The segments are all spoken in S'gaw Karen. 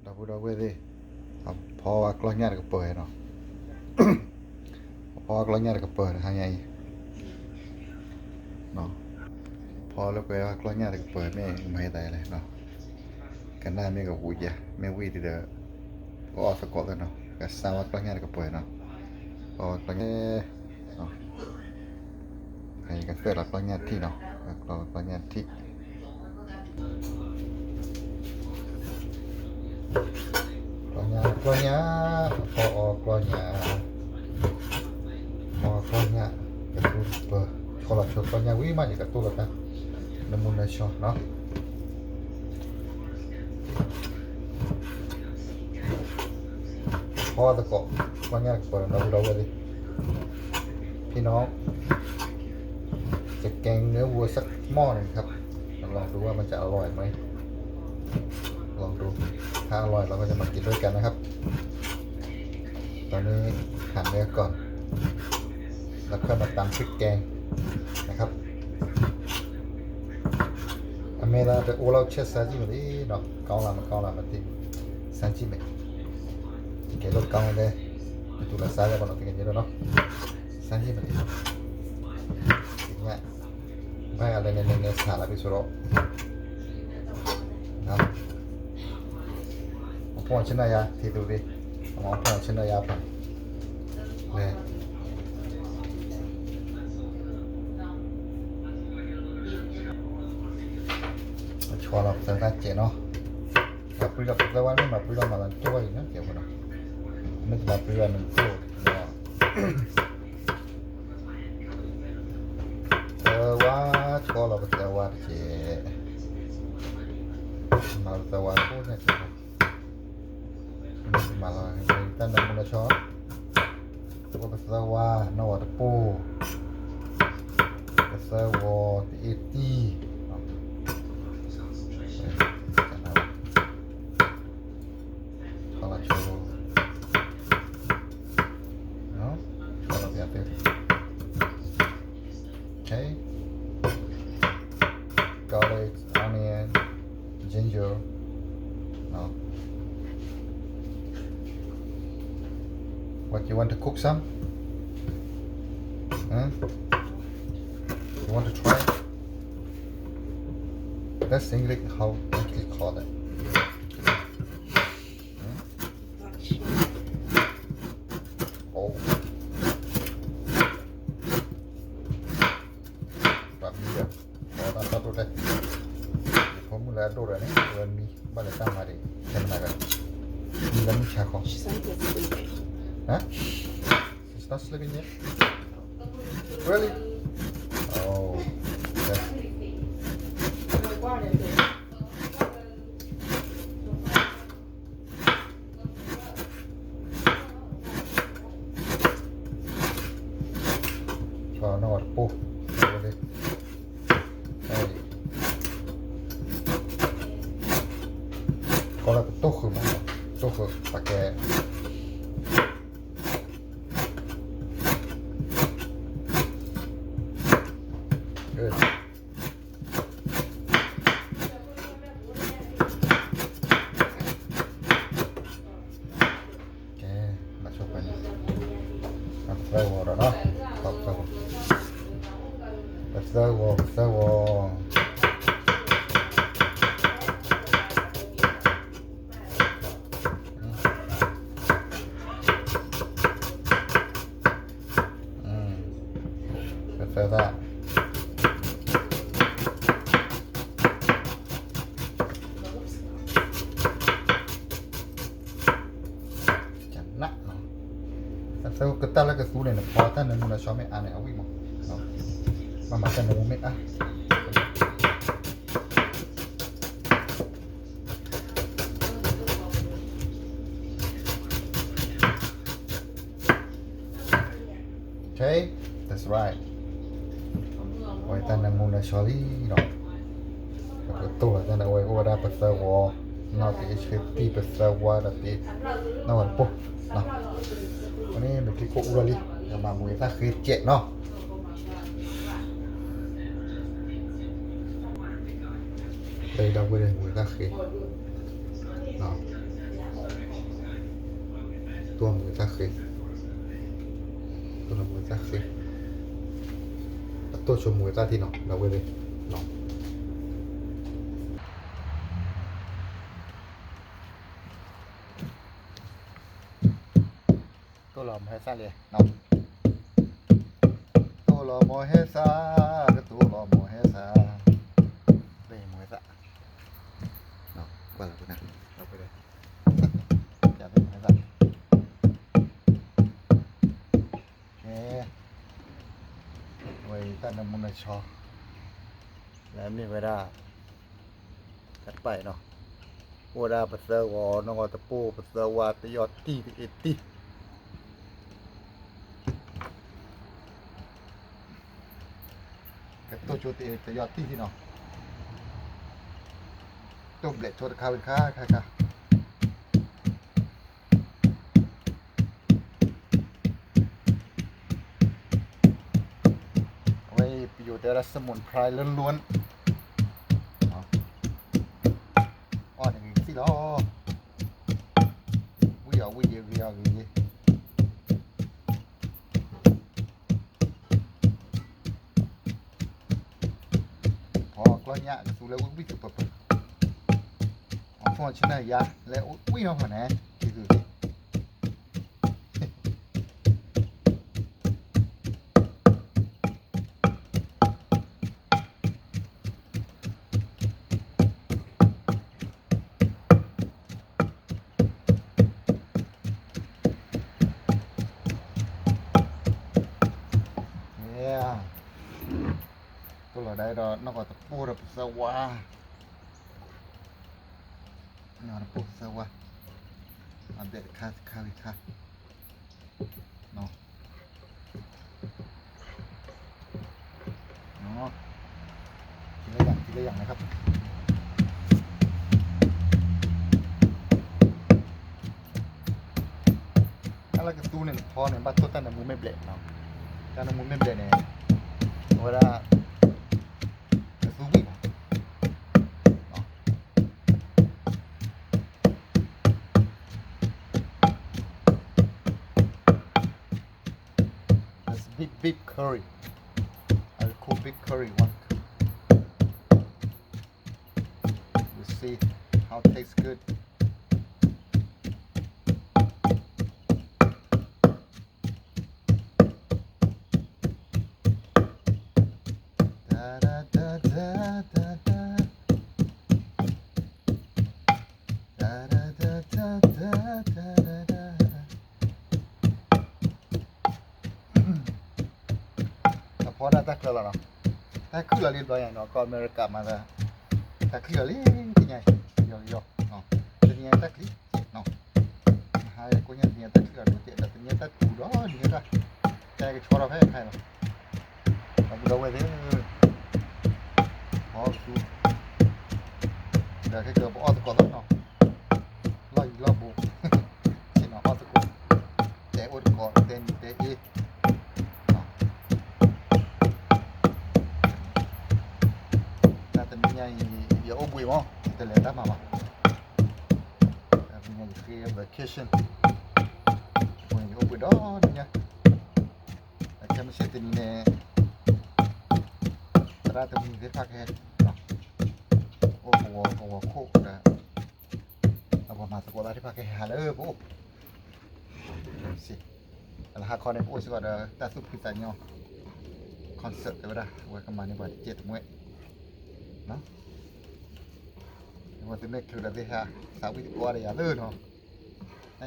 ဒီပုၢ်ဒီဝဲၢ်သ့ၣ်, ဖီဝဲကျီၢ်ညၣ်တကပၤနီၤ, ဖီဝဲကျီၢ်ညၣ်တကပၤတဟါညါအံၤ, ဖီလၢပှဲၤဝဲကျီၢ်ညၣ်တကပၤမ့ၢ်မၤဟဲသးလဲၣ်, ကနၣ်မ့ၢ်ကဝံၤယၤ မ့ၢ်ဝံၤဒီး ကအီၣ်သကိးသ့ၣ်နီၤ, ကစၢ်ဝဲကျီၢ်ညၣ်တကပၤနီၤ, ဖီဝဲကျီၢ်ညၣ် ကသၢၣ်လီၤကျီၢ်ညၣ်ထံၣ်နီၤ, ကျီၢ်ညၣ်ထံၣ် ကျီၢ်ညၣ် ကျီၢ်ညၣ်, ဖီအီၤကျီၢ်ညၣ်, ဖီအီၤကျီၢ်ညၣ်, ကသူပၢၤ, ဆီလီၤဆိကျီၢ်ညၣ်ဝံၤမး ယကတိၢ်လီၤတၢ် နမူနဆှီနီၤ, ဖီသကိး ကျီၢ်ညၣ်တကပၤဒီပုၢ်ဒီဝဲၢ်သ့ၣ်, พี่น้อง จะแกงเนื้อวัวสักหม้อหนึ่งครับ ลองดูว่ามันจะอร่อยไหม ลองดู ถ้าอร่อยเราก็จะมากินด้วยกันนะครับ ตอนนี้หั่นเนื้อก่อน แล้วค่อยมาตำพริกแกงนะครับ အမဲလၢတအိၣ်လီၤဆဲးစၢ်ကံၢ်မ့ၢ်လံနီၤ, ကောင်းလား မကောင်းလား မသိဘူး, စမ်းကြည့်မယ်, တကယ်လို့ကောင်းရင်လည်း ဘယ်သူလာစားရပါတော့ တကယ်လို့နော်, စမ်းကြည့်မယ်လံ, ဒီည ဘယ်ကလဲနည်းနည်းနည်းဆာလာပြီဆိုတော့ နော်, အဖော်ချင်တဲ့ရ ထည့်သူလေး, အမောင်ဖော်ချင်တဲ့ရပါ, လဲ, အချော်တော့ သၢသၢကျဲနော်, မၤပှံၤဒီးပသၢဝါန့ၣ် မၤပှံၤဒီးမၤလီၤတိၢ်ဝဲအံၤနော် ကဲဝဲနော်, မ့ၢ်တမၤပှံၤဒီးနတိၢ်ဒီး သၢဝါ ကီလီၤပသၢဝါတက့ၢ်, မၤပသၢဝါတကိးညါက့ၢ်, မၤလီၤတၢ်နၢမူနၢဆှီ, ပသၢဝါ နီၢ်ဝါတပိၢ်, ပသၢဝါတအ့ၣ်တံၢ်, ထီလီၤဆိ ထီလီၤပသၢ, okay, garlic, onion, ginger, no. What, you want to cook some? Huh? You want to try? That's English, how English call that? Hmm? Oh. Bamia. အတၢ်တၢ်ဒိၣ်တဲ, ယဖိမုၣ်လၢအဒိၣ်ဒီးန့ၣ် အဝဲမံ ဘၣ်လၢတၢ်မၤဒံး ခဲမနၤက, မံလၢမုၢ်ဆါခီ, huh? She's not sleeping yet? Really? Oh, that'sနီၢ်တပိၢ်, ထီလၢပတိၢ်ဃုာ်မး, တိၢ်ဃုာ်ပကဲ ကဲ, မၤဆိပှဲၤန့ၣ်, ပသၢဂီၤဒီးနီၤ, ပသၢဂီၤ, ပသၢဂီၤ, ပသၢဂီၤ ပသၢသၣ်, ကနၣ်နီၤ, အသၢကတၢၢ်လၢကသူန့ၣ် နဖီတၢ်နၢမူနၢဆှီမ့ၢ်အါန့ၣ် အဝံၣ်မး, ဘၣ်မၤတၢ်နၢမူမ့ၢ်အါ Okay, that's right. ဝဲတၢ်နၢမူနၢဆှီလံနီၤ, ပကတိၢ်လီၤတၢ်န့ၣ် အဝဲအိၣ်ဝဲဒၣ်ပသၢဂီၤ, နီၢ်တအ့ၣ်ဆၢတံၢ် ပသၢဝါဒီးတအ့ၣ်, နီၢ်ဝဲတပိၢ်, အဝဲန့ၣ်မ့ၢ်က့ၤကိၣ်အူလီၤလံ, ကမၤမူအသၣ်ဃ့တကဲးနီၤ. လၢဒၣ်ဝဲန့ၣ် မူအသၣ်ဃ့, နီၤ, တိၢ်လီၤမုၢ်သၣ်ဃ့, တိၢ်လီၤမုၢ်သၣ်ဃ့, အတိၢ်ဆိမိၢ်သၣ်ထံနီၤ ဒီပုၢ်ဝဲၢ်သ့ၣ်, တိၢ်လီၤမုၢ်ဟဲသၣ်လံ, တိၢ်လီၤမုၢ်ဟဲသၣ်, ကတိၢ်လီၤမုၢ်ဟဲသၣ်, မုၢ်ဟဲသၣ်, ကွၢ်လီၤပနၢ်, မုၢ်ဟဲသၣ်, ကဲ, ဝဲအံၤတၢ်နမူနဆီ, လၢအမ့ၢ်ဝဲဒၣ် တၢ်တပာ်အံၤနီၤ, အိၣ်ဝဲဒၣ်ပသၢဂီၤနီၢ်ဂီၤတပိၢ် ပသၢဝါတယီၢ်တံၢ်တအ့တံၢ်, ကတိၢ်ဆိတအ့တယီၢ်တံၢ်နီၤ, တိၢ်ဘျဲးဆိတခါဝံၤတခါခါခါ အဝဲအံၤပယိၤတဲဝဲဒၣ် สมุนไพรล้วนๆ, အီၣ်န့ၣ်ဂ့ၤကသံၣ်လီၤ, ဝံၣ်အီၤဝံၣ်ယ့ၤ ဂ့ၤအီၤဂ့ၤယ့ၤ, ဖီကျီညၣ်ကသူလၢဝံၣ်ဝံၣ်သပၢၤပၢၤ, အဖီဆနၢၣ်ယါလၢဝံၣ်နီၢ်ဖီန့ၣ် က့ၤသုးက့ၤ တိၢ်လီၤဒၣ်ဒီးနီၢ်ကီၢ်တပိၢ်ဒီးပသၢဝါ, နီၢ်တပိၢ်ပသၢဝါ, အဘဲၣ်တခါတခါဝံၤတခါ, နော် ကြည့်လိုက်ရအောင် ကြည့်လိုက်ရအောင်นะครับ အလၢကသူန့ၣ် ဖီန့ၣ် ဘၣ်တိၢ်တၢ်နၢမူမ့ၢ်ဘျဲၣ်နီၤ, တၢ်နၢမူမ့ၢ်ဘျဲၣ်န့ၣ် အဝဲဒၣ် ကသူဝံၣ်ဘၣ် That's big, big curry. I cook big curry one. You see how it tastes good. Da, da, da, da, da, da. Da, da, da, da, da, da, da, da. တၢ်ဖီဒၣ်တၢ်ချၢလီၤနီၤ, တၢ်ခုၣ်လီၤလံဘျီယၤနီၤ, ကီၢ်အမဲရကၤမၤသး, တၢ်ခုၣ်လီၤလံ တနံၤညါအံၤ, ယီၤယီၤ, တနံၤညါတၢ်ချံနီၤ, မဟါကိညါတနံၤညါတၢ်ချံလီၤဒိၣ်ကဲး ဒီးတနံၤညါတၢ်ထူၣ်ဒီးနံၤညါတၢ်, တၢ်ကဆီထီၣ်ဖဲခါလီၤ, ဒီပုၢ်ဒီဝဲၢ်သ့ၣ်, ဖီကသူ, ဒီးခဲကပအီၣ်သကိးသီနီၤ, လီၢ်ယံၤလီၢ်ဘူး, ဆ့ၣ်နီၤအီၣ်သကိး, တဲအိၣ်သကိး တဲနံၤတဲအ့ တၢ်တနံၤညါအံၤ ယအိၣ်ဘှံးမး ယတလဲၤတၢ်မၤဘၣ်, တနံၤညါယဃ့ vacation, ယအိၣ်ဘှံးဒီနံၤညါ, အခဲမုၢ်ဆ့ၣ်တနံၤန့ၣ် သရၣ်သမါသ့ၣ်တဖၣ်ကဟဲ, အိၣ်ကဝီၤကဝီၤခိၣ်ဒီး အဝဲမၤသကိးတၢ်သ့ၣ်တဖၣ်ကဟဲဟးလၢပအိၣ် အလၢဟါခီန့ၣ် ပအိၣ်စ့ၢ်ကီးဒီးတၢ်သူၣ်ဖှံသးညီ concert တဲဝဲဒၣ် အဝဲကမၤန့ၢ်ပှၤတကဲတမှဲ အဝဲသုမ့ၢ်ချုးဒီးသ့ၣ်ဟါ သးဝံၣ်သကိးဒီးယၤလၢနီၤ, န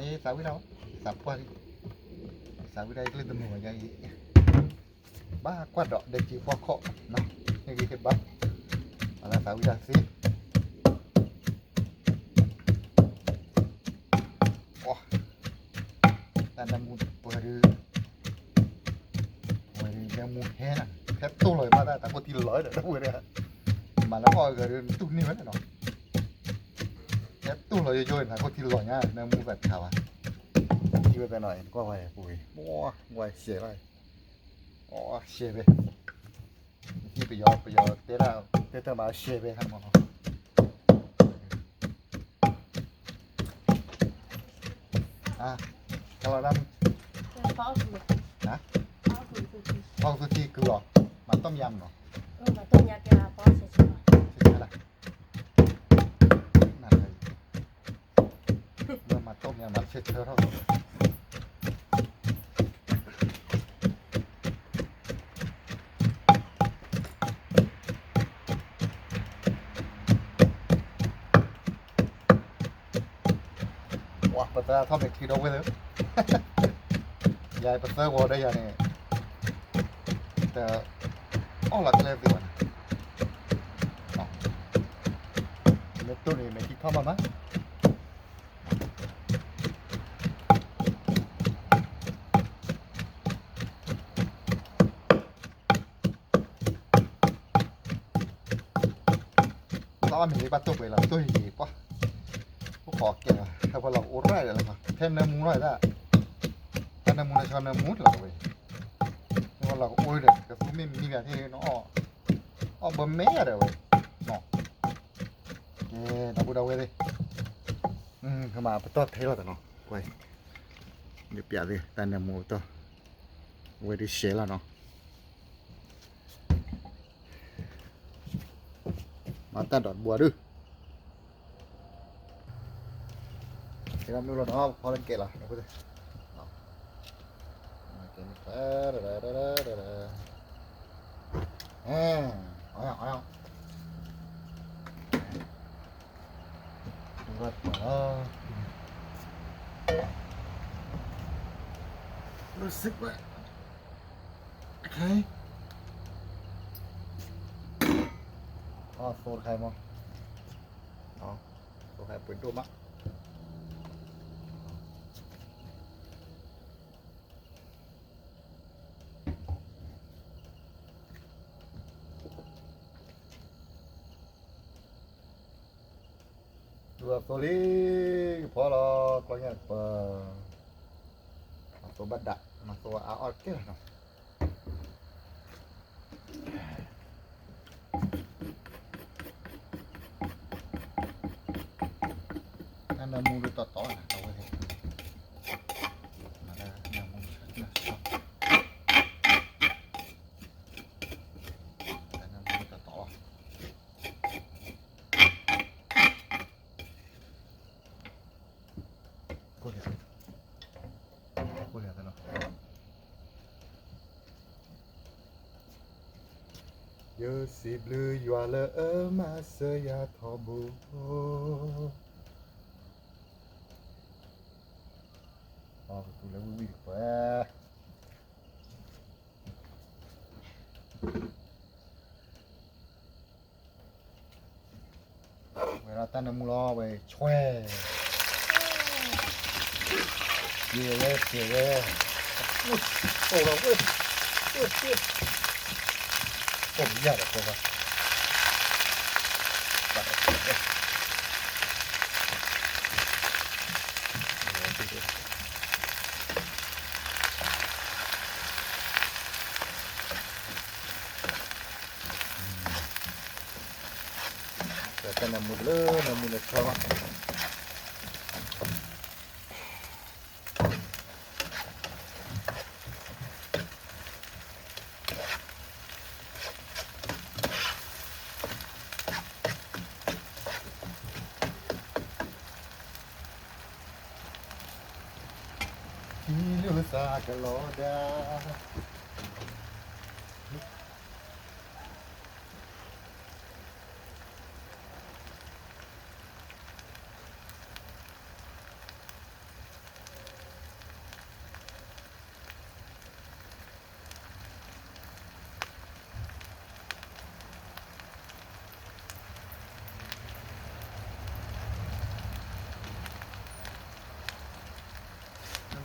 သးဝံၣ်ဒၣ်, သးပှၢ်လံ, သးဝံၣ်ဒၣ်ယကလုၢ်တမုာ်ဘၣ်ယၤအံၤ, ဘၣ်ကွၢ်ဒီးဒဲက့ၤပှၢ်ခီၣ်, ဟ့ၣ်ဂံၢ်ဟ့ၣ်ဘါ, အလၢသးဝံၣ်ဒၣ်သ့ တၢ်နၢမူပှဲၤဒုး, ပှဲၤဒုးနၢမူဟဲနၤ, ဟဲတိၢ်လီၤဘၣ်တၢ်တၢ်ခိၣ်ထံလီၤဒီး တဝဲဒၣ်, မၤလၢအီၣ်ဂၤဒုး နတူၢ်န့ၢ်ဝဲလီၤနီၤ, ဟဲတိၢ်လီၤယိယိနၤ ခိၣ်ထံလီၤညါ နၢမူဘၣ်ထးဘၣ်, ထံဝဲဖဲနီၤ ကွၢ်ဝဲပူၤဂ့ၤ, ဝဲရှဲလီၤ, အီၣ်ရှဲဖဲ ဟံၣ်ပယီၤ ပယီၤတဲဒၣ် တဲတၢ်မၤရှဲဖဲဟးမးနီၤ, အါ, ကလီၤဒၣ်, ဖီကသူထံကုလီၤ, မၤတီၢ်မယါမနီၤ, ဆဲဆဲလၢ, မၤတီၢ်မယါမၤဆဲဆဲထီၣ် ပသၢထီၣ်မဲာ်ချံဒီဝဲၢ်သၢ, ယၤပသၢဂီၤဒီးယၤန့ၣ်, တအီၣ်လီၤကျဲသ့ဘၣ်န့ၣ်, မ့ၢ်တိၢ်န့ၣ် မဲာ်ချံထီၣ်မးမး လီၤအီၣ်မ့ၤလၢဘၣ်တိၢ်ပှဲၤလီၤ တိၢ်ယံၤယံၤပှၢ်, အိၣ်ခိးကဲလီၤ ဟဲဖဲလီၤကအိၣ်ရၣ်ဒီးလီၤ ဖဲနၢမူလီၤဒၣ်, ဖဲနၢမူလီၤဆီနၢမူတလီၤဝဲ, ဟဲဖဲလီၤကအိၣ်ဒီး ကသူမ့ၢ်မံဘၣ်သ့ၣ်နီၤ, အီၣ်ဘၢမဲာ်ဒီးဝဲ, ကဲ ဒီပုၢ်ဒီဝဲၢ်သ့ၣ်, ကမၤပတီၢ်ထဲလီၤတနီၤ, ကွၢ်, ဒ်ပျးသ့ၣ် တၢ်နၢမူပတီၢ်, ဝဲဒ်ရှဲလီၤနီၤ မၤတၢ်ဒိးတဘိဒု, ကဲမ့ၢ်လီၤနီၤ ဖီလၢကဲလီၤ, ကဲန့ၣ်, အီၣ်အီၣ်အီၣ်, လၢစ့ၢ်ကီး, အသိတခါမး, သိတခါပှ့ၤဒိၣ်မး ဒူအသိလံ, ကဖီလီၤ ကျီညါတပၢၢ်, မၤသိဘၣ်ဒၣ် မၤသိအါအီၣ်တကဲလီၤနီၤ, နၢမူဒ်တီတီနၤ တီဝဲ, နၢမူ, နၢမူဒ်တီတီလီၤ. ယစံးဘျုးယွၤလၢအမၤစၢၤယၤထီဘိ, အီၣ်ကသူလၢဝံၣ်ဝံၣ်တပှဲၤ ဝဲဒၣ်တၢ်နၢမူလီၤ ဝဲဆွဲ, ယဲဝဲ ယဲဝဲ, အိၣ်လီၤဝဲ, အိၣ်ယၤဒီးကွၢ်ဘၣ်, ဘၣ်ဒီးကွၢ်ဘၣ် တၢ်နၢမူတလၢနၢမူန့ၣ်ဆီလီၤ. ထံလုၢ်သးကလီၤဒ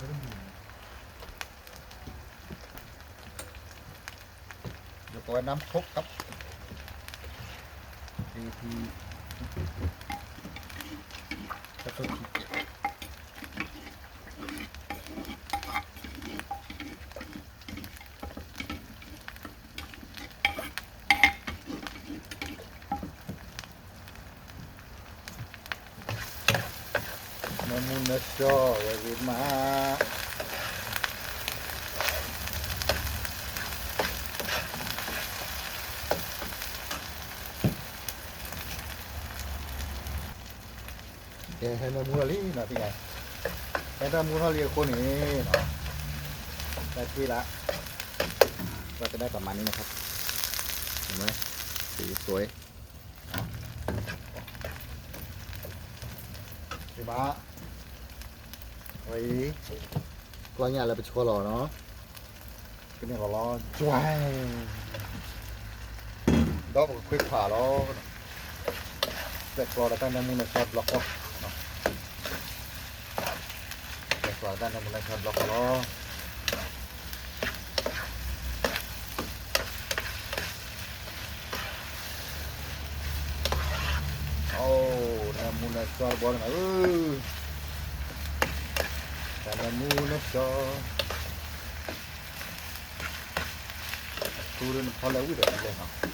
ၣ် ဒီးပဝဲနၢမ်ခိၣ်ကပ် တၢ်တိၢ်ခံကဲး မ့ၢ် မူနၢဆှီဝဲဂ့ၤမး, ကဲ ဟဲနၢမူထီၣ်လံနီၤ, သ့ၣ်ညါ, ဟဲနၢမူထီၣ်လံအဃိန့ၣ်နီၤ, တၢ်တ့ၢ်လၢ ပကဒၣ်ပမၤန့ၢ်န့ၣ်ခါ, မ့ၢ်, စ့သွဲ, မ့ၢ်, ဝဲအံၤ, ကျီညၣ်လၢပဆီလီၤနီၤ, ကန့ၢ်လီၤလီၤ, ဒီးပကခွ့ခွါလီၤ, ပျဲၢ်ကျီဒီးတၢ်နၢမူနၢဆှီတဘျီဃီ, ပျဲၢ်ကျီဒီးတၢ်နၢမူနၢဆှီတဘျီဃီလီၤ. အိ, နၢမူနၢဆှီတဘျီန့ၣ်ဧၢ, တၢ်နၢမူနၢဆှီ, အထူရနဖီလၢဝံၣ်ဒီးလဲၣ်နီၤ.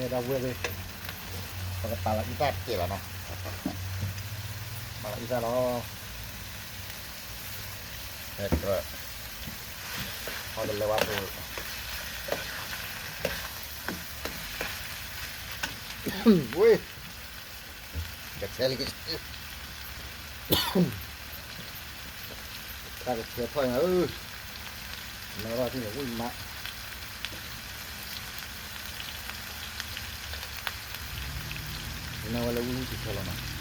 ဒ်ဝဲသ့ၣ်, ပကပာ်လီၤအံသၣ်တက့ၢ်လီၤနီၤ, ပာ်လီၤအံသၣ်လီၤ, ဟဲကြၢး, ဟီတလဲၤဝါပူၤ, ဝ့ၢ်, ကဆဲးလံကဆဲး တၢ်ကဆဲးထီၣ်အံၤဧၢ, နၢထီၣ်ထံၣ်န့ၣ်ဝံၣ်မး, နၢဝဲလၢဝံၣ်ဝံၣ်ဆဲးဆဲးလီၤနီၤ.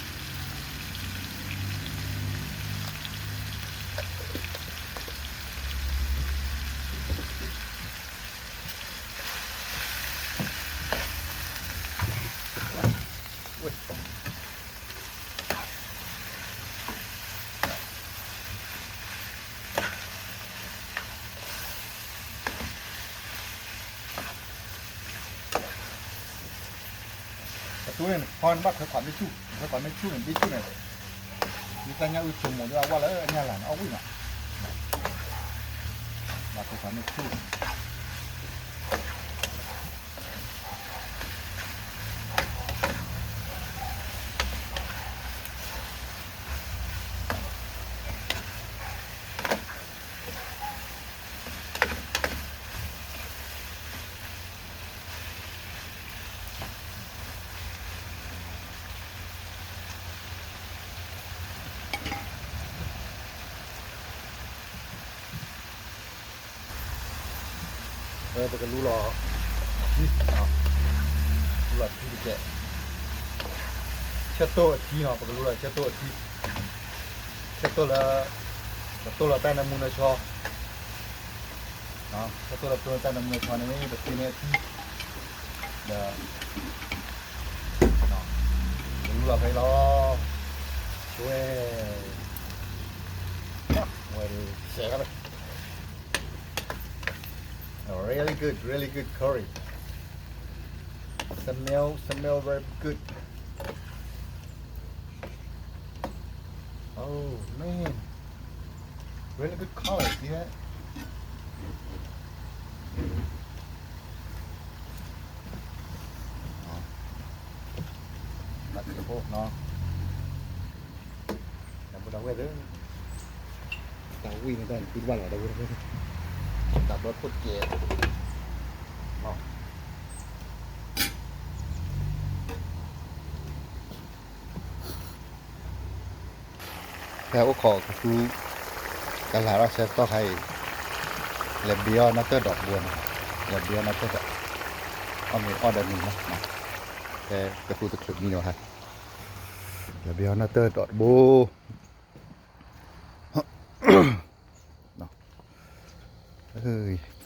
အတိၢ်န့ၣ် ဖီန့ၣ်ဘၣ်ခွဲးခွးမ့ၢ်ဆူၣ်, ခွဲးခွးမ့ၢ်ဆူၣ်န့ၣ် ဘ့ၣ်ဆူၣ်န့ၣ်, မ့ၢ်တၢ်ညၣ်အုၣ်ဆိမိးဒ်အဝဲလၢအညၣ်လၤန့ၣ် အီၣ်ဝံၣ်နီၤ, ဘၣ်ခွဲးခွးမ့ၢ်ဆူၣ် ပကလူလီၤထံ, လူလီၤထံတကဲး, ဆၢတိၢ်အထံနီၤ, ပကလူလီၤဆၢတိၢ်အထံ, ဆၢတိၢ်လၢ ပတိၢ်လီၤတၢ်နၢမူနၢဆှီ, ဆၢတိၢ်လၢပတိၢ်လီၤတၢ်နၢမူနၢဆှီန့ၣ် ပသ့န့ၢ်အထံ, ဒီး ပလူလီၤဖဲအံၤလီၤ, ဆွဲ, ဝဲဒၣ်ဆဲးလီၤ, really good, really good curry, smell, smell very good. Oh man, really good color, see that? တၢ်ဝံၣ်န့ၣ် တၢ်ဘျီခိၣ်တကဲး, ဖဲအိၣ်ခိးကသူ ကလၤထီၣ်ဆၢကတီၢ်ခါအံၤ, လဲၤဘ့အီၣ်နီၢ်တၢၢ်ဒီးတဘိန့ၣ်, လဲၤဘ့အီၣ်နီၢ်တၢၢ်ဒီး, အီၣ်မ့ၤအီၣ်ဒီးမံၤမး, ဖဲကသူတချုးမံနီၤဟါ, လဲၤဘ့အီၣ်နီၢ်တၢၢ်ဒီးတဘိ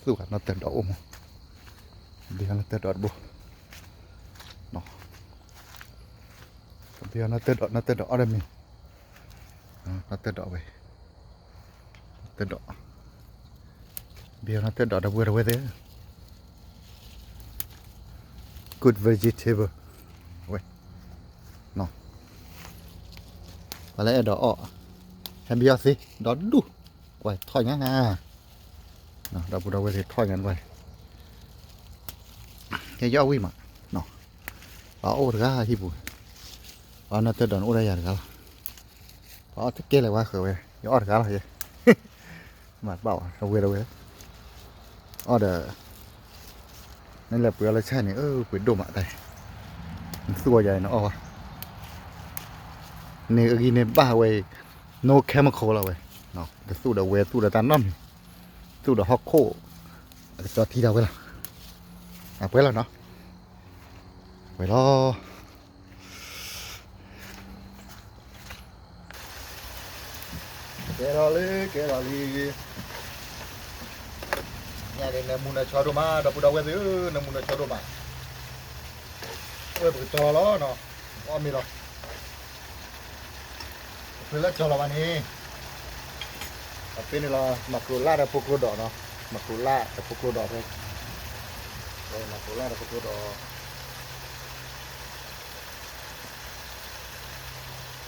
သူၣ်ဃာ်နီၢ်တၢၢ်ဒီးအိၣ်မး, ဘ့အီၣ်နီၢ်တၢၢ်ဒီးတဘိ, ဘ့အီၣ်နီၢ်တၢၢ်ဒီး နီၢ်တၢၢ်ဒီးအီၣ်ဒီးမံၤ, နီၢ်တၢၢ်ဒီးဝဲ, နီၢ်တၢၢ်ဒီး, ဘ့အီၣ်နီၢ်တၢၢ်ဒီးဒီပုၢ်ဝဲၢ်သ့ၣ်ဧၢ, နီၢ်တၢၢ်ဒီး good vegetable, ဝဲ, ပှၤလၢအဲၣ်ဒိးအီၣ်, ဟဲဘ့အီၣ်သ့ဒီးဒူၣ်, ဝဲထီၣ်ညါ, ဒီပုၢ်ဒီဝဲၢ်သ့ၣ်ထီၣ်ညါဝဲ, ကဲယအီၣ်ဝံၣ်မး, ပှၤအိၣ်တဂၤဟံၣ်ပူၤ, ပှၤနီၢ်တၢၢ်ဒီးနအိၣ်ဒၣ်ယၤတဂၤလီၤ, ပှၤအီၣ်တကဲလၢၤဝဲဃၢၤဝဲ, ယအီၣ်တဂၤလီၤ, မၤတဘၣ်ဝဲ တဝဲတဝဲ, အီၣ်ဒီး နလဲၤပှ့ၤအီၣ်လၢဆၣ်န့ၣ် အပှ့ၤဒိၣ်မးတၢ်, နသူၣ်အီၣ်ယၤန့ၣ် နအီၣ်ဘၣ်, န့ၣ်အဂံၢ်န့ၣ်ဘၣ်ဝဲ, no chemical လီၤဝဲ, ကသူၣ်ဒီးဝဲသူၣ်ဒီးတၢ်နီတမံၤ, သူၣ်ဒီးဟီၣ်ခိၣ်, အကစီၤထံတၢ်ဝဲလီၤ, အပှဲၤလီၤနီၤ, ပှဲၤလီၤ. ကဲထီၣ်လံ ကဲထီၣ်လံ, ညါန့ၣ်နၢမူနၢဆှီဒိၣ်မး ဒီပုၢ်ဒီဝဲၢ်သ့ၣ်ဧၢ, နၢမူနၢဆှီဒိၣ်မး, အဝဲပကတီၤလီၤလီၤနီၤ, အီၣ်မ့ၤလီၤ, ပဖဲလၢကၠီၤလီၤဘၣ်န့ၣ်, အဖဲန့ၣ်လီၤ မၤကျိၤလၢ်ဒီးဖိကျိၤဒီးနီၤ, မၤကျိၤလၢ်ဒီးဖိကျိၤဒီးဖဲ, မၤကျိၤလၢ်ဒီးဖိကျိၤဒီ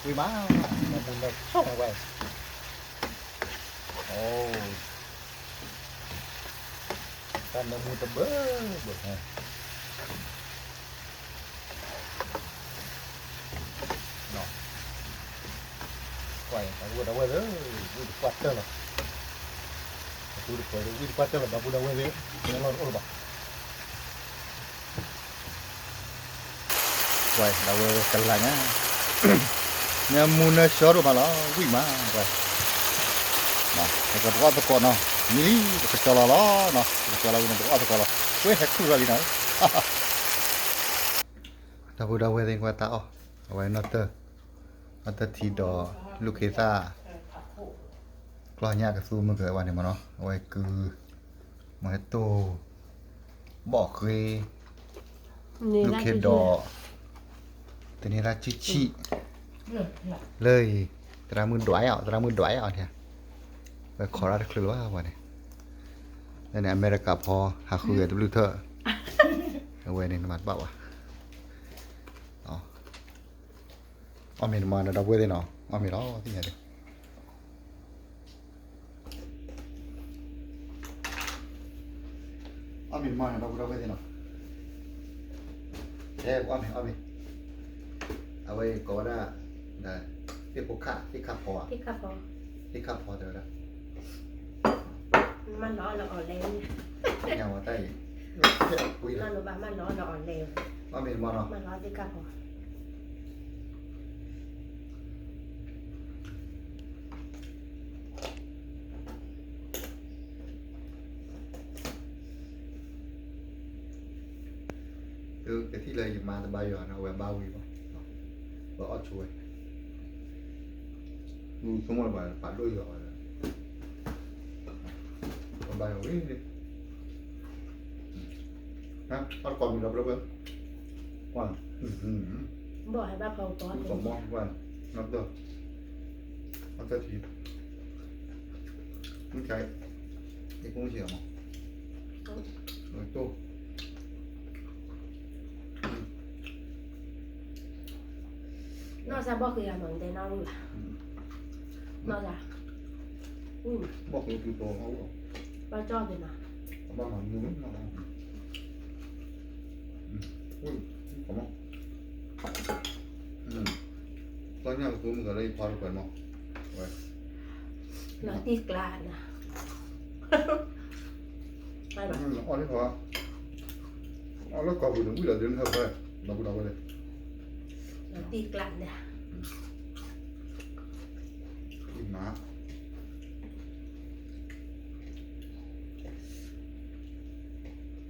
း ဝံၤမး, နၢမူနၢဆှီဝဲ, အိ, တၢ်နၢမူတဘၢဘၢ, ကွၢ်အံၤ ဒီပုၢ်ဒီဝဲၢ်သ့ၣ်ဧၢ, ဝံၣ်တပှၢ်တၢၢ်လီၤ, အသူတခွဲးဒီး ဝံၣ်တပှၢ်တၢၢ်လီၤ ဒီပုၢ်ဒီဝဲၢ်သ့ၣ်, မ့ၢ်လီၤတအိၣ်လၢၤဘၣ်. ဝဲ ဒီပုၢ်ဝဲၢ်ကလၢ်ညါ, နၢမူနၢဆှီဒိၣ်မးလီၤ ဝံၣ်မးဝဲ, ပကအီၣ်သကိးနီၤ, မံလံ ပကကၠီၤလီၤလီၤနီၤ, ပကကၠီၤလီၤဝံၤန့ၣ် ပကအီၣ်သကိးလီၤ, ဝဲဟဲခူၣ်ထီၣ်လံနီၤ, ဒီပုၢ်ဒီဝဲၢ်သ့ၣ် ကွၢ်တၢ်အီၣ်, အဝဲနီၢ်တၢၢ်, နီၢ်တၢၢ်ထံဒီး လူၢ်ခ့သၣ် ကျီၢ်ညၣ်ကသူမုၢ်ကဝဲန့ၣ်မးနီၤ, အဝဲကုၤ, မ့ၢ်ဟဲတိၢ်, ဘီၣ်ဃ့, လူၢ်ခ့ဒီး, တန့ၤတၢ်ဆံၣ်ဆံၣ်, လၢအံၤ, သရၣ်မုၣ်ဒွးအီၤ သရၣ်မုၣ်ဒွးအီၤန့ၣ်, ဝဲခိးတၢ်တချုးလၢၤဘၣ်ဝဲန့ၣ်, လၢန့ၣ် အမဲရကၤဖီ ဟးဃုဂဲၤတဘျုးထၢၣ်, အဝဲန့ၣ်နမၤတဘၣ်ဘၣ် အီၣ်မ့ၤနမၤနဒီပုၢ်ဝဲၢ်သ့ၣ်နီၤ, အီၣ်မ့ၤလီၤ သ့ၣ်ညါဒံး, အီၣ်မ့ၤနမၤနဒီပုၢ်ဒီဝဲၢ်သ့ၣ်နီၤ, ကဲ အီၣ်မ့ၤ အီၣ်မ့ၤ, အဝဲကိးဝဲဒၣ်, သ့ၣ်ဖိခၣ် သ့ၣ်ခၣ်ဖီဧါ, သ့ၣ်ခၣ်ဖီတဲဝဲဒၣ် မၤလီၤလၢအီၤလဲၣ်, ညါဝဲတၢ်အံၤ, မၤလီၤလၢအီၤလဲၣ်, မၤလီၤသ့ၣ်ခၣ်ဖီ, ကထံၣ်လၢယမါတဘါယွၤန့ၣ် အဝဲဘါဝံၤဘၣ်, ပအီၣ်ဆိဝဲ, ဆိကမိၣ်လၢပှၤပာ်ဒိၣ်ယွၤဝဲ, ပဘါယွၤဝံၤ, အီၣ်တကိးမံၤဒီးဘျီဘျီ, ဘီၣ်ဟဲဘၣ်ဖီကီး, နီၢ်တၢၢ်, အီၣ်တၢ်ထံ, မ့ၢ်ကဲ, ယကမ့ၢ်ကဲမး, တိၢ် နီၢ်စၢ်ဘီၣ်ဃ့ဂၤမး နတဲနီၢ်ဝံၣ်ဘၣ်, နီၢ်စၢ်, ဝံၣ်မး, ဘီၣ်ဃ့ကံတိၤနီၢ်ဝံၣ်, ဘၣ်ကၠီၣ်က့ၤနီၤ, ဘၣ်မၤမုာ်နီၤ, ဝံၣ်, ကမး, တၢ်ညၣ်ကသူမုၢ်ကလၢယဖီတကွဲးမး, ဝဲ, လီၤတံၢ်ကျါနၤ အီၣ်လၢကီၢ်ပူၤန့ၣ် ဝံၣ်လီၤဒုးနဟၢဖၢ, ဒီပုၢ်ဒီဝဲၢ်သ့ၣ်, လီၤတံၢ်ကျါနၤ, ဝံၣ်မး,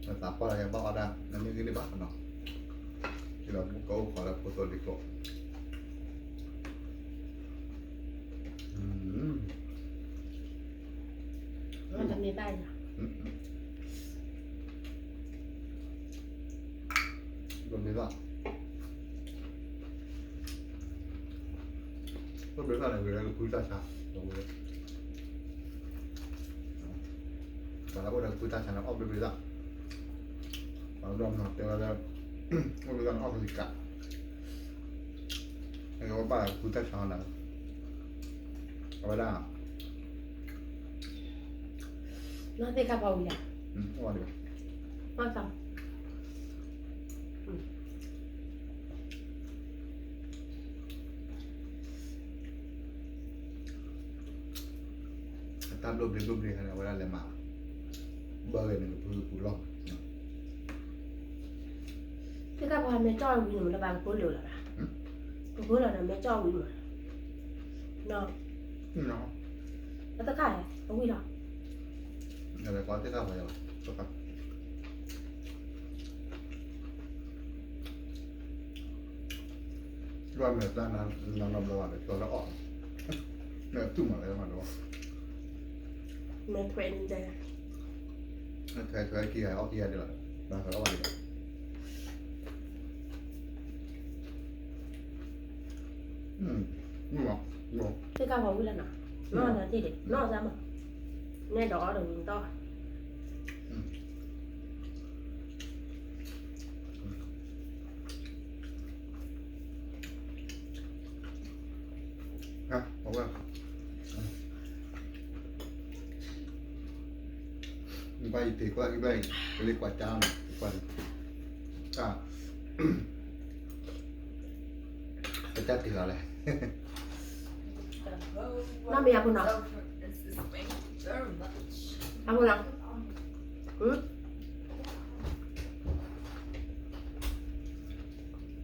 နသးပှၢ်လၢယဘၣ်အီၣ်ဒၣ် နမ့ၢ်ဂ့ၤန့ၣ်ဘၣ်နီၤ, ဒီးကအိၣ်ခိးလၢဖိသိလံၤကျိာ်, တမ့ၢ်ဘၣ်ယၤ, တမ့ၢ်ဘၣ်, တမ့ၢ်ဘၣ်န့ၣ် ဂ့ၤလၢကဖုတၢ်ဆါ, ပှၤလၢအိၣ်ဒီးကဖုတၢ်ဆါန့ၣ် အီၣ်ဘျ့ဘျ့သၣ်, ပှၤလၢဒိၣ်မးတဲဝဲလၢ အိၣ်ဘျ့ဘျ့သၣ်န့ၣ် အီၣ်ကလံၤကး, အဝဲဘၣ်ကဖုတၢ်ဆါနၤ, အဝဲဒၣ်, နီၢ်သ့ၣ်ခါဖီဝံၤလဲၣ်, အတၢ်ဘျိၣ်ဘျ့ဘျိၣ်ဘျ့ဟဲန့ၣ် အဝဲဒၣ်လဲၤမၤ, ဘၣ်ဂ့ၤန့ၣ် ကဖုကဖုလီၢ်, သ့ၣ်ခါဖီမ့ၢ်ကၠီၣ်ဝံၤန့ၣ် မ့ၢ်လၢဘၣ်ကဖိလၢာ်လီၤ, ကဖိလၢာ်ဒီးမ့ၢ်ကၠီၣ်ဝံၤမး, နီၢ်, အတခါအံၤ အဝံၤလီၤ, သ့ၣ်ခါဖီယၤလီၤ, ယွၤမဲာ်သၣ်နၤနီတဘျီဘၣ်ဒီး ကၠီလၢအီၣ်, မဲာ်သူၣ်မးလၢမးဒီး, မဲာ်ထွဲန့ၣ်တဲ, ထွဲထွဲခံဂၤအီၣ်ခံဂၤဒံးလီၤ, ဘၣ်ထွဲအီၣ်ဘၣ်ဒံးလီၤ, သ့ၣ်ခါဖီဝံၤလီၤနီၤ, နီၢ်နၤတ့ၢ်ဒံး နီၢ်စၢ်မး, နဲဒီးအီၣ်ဒီးဝံၤတီၢ် အဝဲ, ဘၣ်ယတ့ၢ်ကွၢ်ကဘၣ်အံၤ ကလံၤကွၢ်ကၠါန့ၣ် ကွၢ်န့ၣ်, တၢ်, ကစၢ်တ့ၢ်လီၤလဲၣ်, နီၢ်မ့ၢ်အဖိနီၤ, အဖိနီ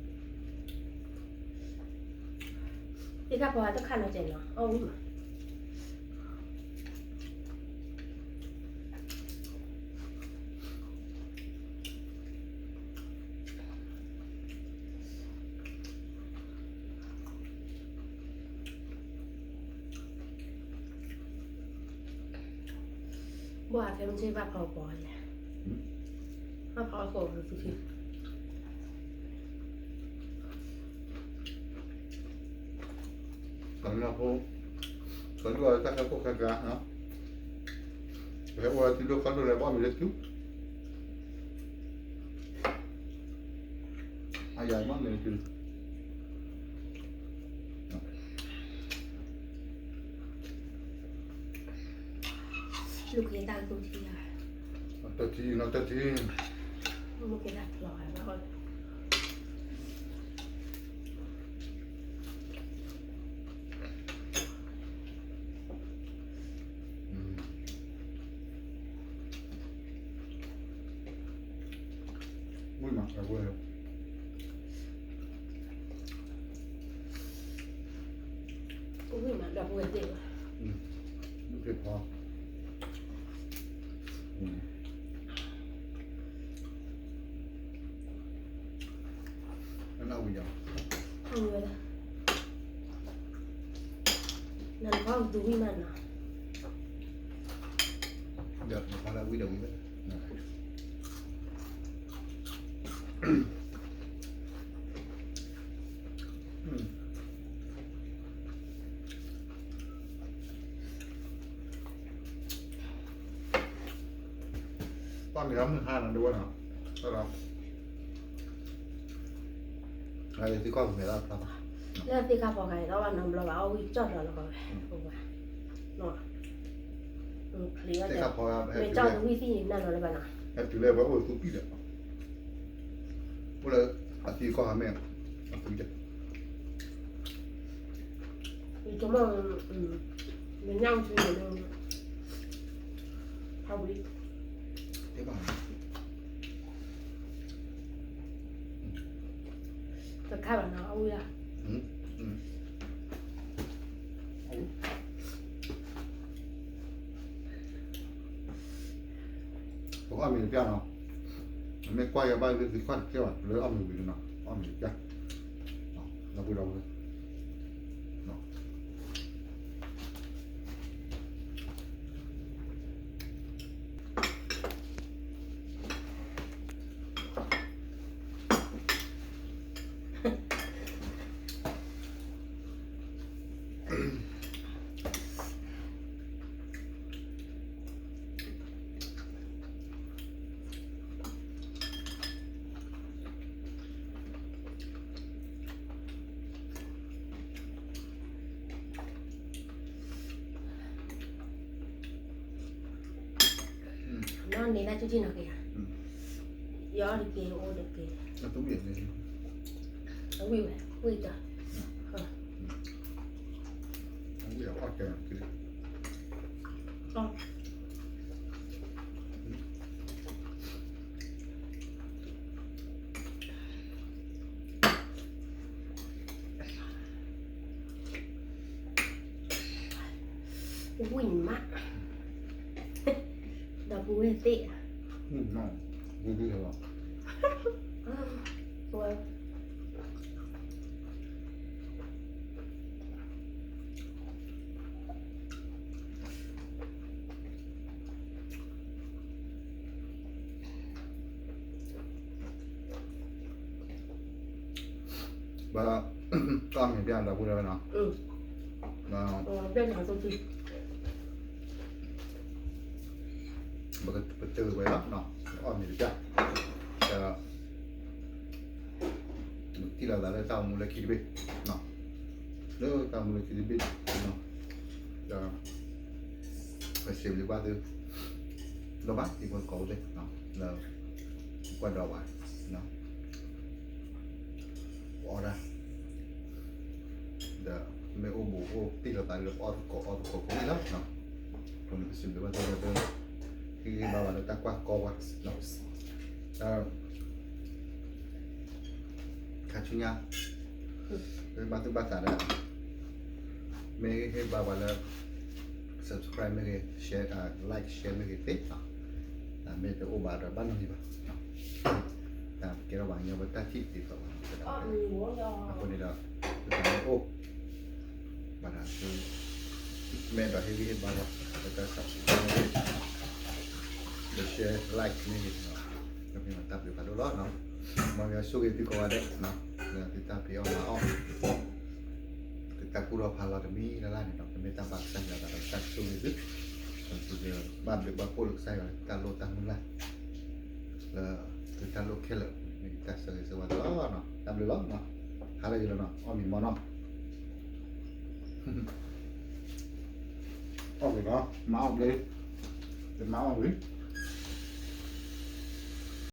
ၤ, သ့ၣ်ခါဖီတခါနီၤကဲနီၤ အီၣ်ဝံၤမး ဘၣ်အခဲမုၢ်ဆ့ၣ်ဘၣ်ဖီကီးလဲၣ်, ဘၣ်ဖီကီးလၢသုထံၣ် ပှၤကညီဖိ ပဒိၣ်အီၤတၢ်ခဲခိၣ်ခဲကါ, ပဟဲအိၣ်ဝဲထံဒိၣ်ကီၢ်ဒိၣ်လဲၣ် ဘၣ်မ့ၢ်လၢထူ, အယၤဘၣ်မ့ၢ်လၢထူ လူၤက့ၤတၢ်ကတိၤထံဧါ, တၢ်ထံနီၤ တၢ်ထံ, လူၤက့ၤတၢ်ဖျီဧါ, ဝံၤမး အဝဲ ဝံၤမး ဒီပုၢ်ဝဲၢ်သ့ၣ်, မုၢ်က့ၤဖီ, အနၢ်ဝံၤယၤ, အဝံၤဝဲဒၣ်, နဖီကသူဝံၤမးနီၤ, ဒီးနဖီလၢဝံၤဒီးဝံၤဝဲ ပှၤမ့ၢ်လၢမုၢ်ဟါနီၤ ဒဝဲနီၤ, သ့ၣ်ခါဖီမဲာ်လၢအဖျါဘၣ်, လၢသ့ၣ်ခါဖီဂၤအံၤ ဒီးဘၣ်နီတဘျီဘၣ် အီၣ်ဝံၤကၠီၣ်လီၤလီၤကီးဝဲ, သ့ၣ်ခါဖီမဲာ်ကၠီၣ်တဝံၤသံန့ၣ် နၢ်လီၤလၢၤဘၣ်နီၤ, ဟဲတုၤလၢပှၤအိၣ်သူၣ်ကံၣ်ဒီး အိၣ်လၢအသံကီၢ်ဟးမ့ၢ် အသံက, ယဆိကမိၣ်, မညၣ်အူထူန့ၣ်, ဖးဝံၤ, တဘၣ်, တခါဘၣ်နီၤ အဝံၤဧါ, ပကအီၣ်မ့ၤတပျၢ်နီၤ, မ့ၢ်ကွၢ်ယၤဘၣ်လၢသုခွါတကဲဘၣ် လၢအီၣ်မ့ၤဝံၤနီၤ အီၣ်မ့ၤတပျၢ်, ဒီပုၢ်ဒီဝဲၢ် န့ၣ်လၢကၠူကၠံနီၢ်က့ၤဧါ, ယအီၣ်တက့ၢ် အိၣ်တက့ၢ်, အဝံၣ်ဝဲ ဝံၣ်တၢ်, အဝံၣ်အီၣ်ကဲ, ဝံၣ်မး, ဒီပုၢ်ဝဲၢ်သ့ၣ်, ဝံၣ်မး, ဝံၣ်လီၤ, ဝဲ ဘၣ်, တၢ်မံၤပျၢ်ဒီပုၢ်ဝဲၢ်နီၤ, ပကတၢၢ်ဝဲလီၤ, အီၣ်မ့ၤတပျၢ်, ဒီး ပထံၣ်လိာ်သးလၢတၢ်အိၣ်မူလၢခံတဘ့ၣ်, လၢတၢ်အိၣ်မူလၢခံတဘ့ၣ်, ဒီး ပစံးဘျုးဘၣ်သု, ဒီးဘၣ်သံဖိသကိးဖိသ့ၣ်, လၢ ကွၢ်ဒီးဝဲ, ပအီၣ်ဒၣ်, ဒီးမ့ၢ်အိၣ်ဘူးအိၣ်တံၢ်လိာ်သးဒီး ပအီၣ်သကိးအီသကိးဖိသ့ၣ်လီၤ, အဃိန့ၣ် ပစံးဘျုးဘၣ်သုလၢ ဟ့ၣ်ဂံၢ်ဘါဝဲလၢတၢ်ကွၢ်ကီဝဲ, ဒီး ခါဆူညါ ဘၣ်သူၣ်ဘၣ်သးဒီး မ့ၢ်ဟ့ၣ်ဘါဝဲလၢ subscribe မ့ၢ်ဂ့ၤ, share, like, share မ့ၢ်ဂ့ၤသ့, မ့ၢ်တအိၣ်ဘၣ်ဒီးဘၣ်နီတမံၤဘၣ်, တၢ်ကဲထီၣ်ဘၣ်ညီဘၣ်တၢ်ထံၣ်သ့သီးဘၣ်, အဃိန့ၣ်ဒီး ပတၢ်မ့ၢ်အိၣ် ဘၣ်ဒီး မ့ၢ်အဲၣ်ဒိးဟ့ၣ်ဂံၢ်ဟ့ၣ်ဘါလီၤ လၢတၢ် subscribe မ့ၢ်ဂ့ၤ, လၢ share like မ့ၢ်ဂ့ၤ, ကမ့ၢ်တၢ်ဘျုးဖးဒိၣ်လီၤ, မ်ယွၤဆိၣ်ဂ့ၤသုကိးဂၤဒဲး, လၢသုတၢ်ဖံးအီၣ်မၤအီၣ်, သုတၢ်ကူၣ်ထီၣ်ဖးလီၤတမံၤလၢ်လၢ်န့ၣ်ဒီး ကမ့ၢ်တၢ်ဘၣ်ကစၢ်ယွၤအသးဒီးကစၢ်ကဆိၣ်ဂ့ၤသု, ဒီးသုကဘၣ်ဘျုးဘၣ်ဖှိၣ်လၢကစၢ်ယွၤလၢတၢ်လိၣ်တၢ်မုၢ်လၢ် လၢသုတၢ်လိၣ်ခဲလၢာ်န့ၣ် တၢ်ဆၢဂ့ၤဆၢဝါသုလီၤ, တၢ်ဘျုးလီၤ, ဟါလၢအဂ့ၤလီၤနီၤ, အီၣ်မ့ၤမီၢ်နီၤ, အီၣ်မ့ၤလီၤ, မၤအီၣ်ဘျဲ, မၤအီၣ်ဝံၤ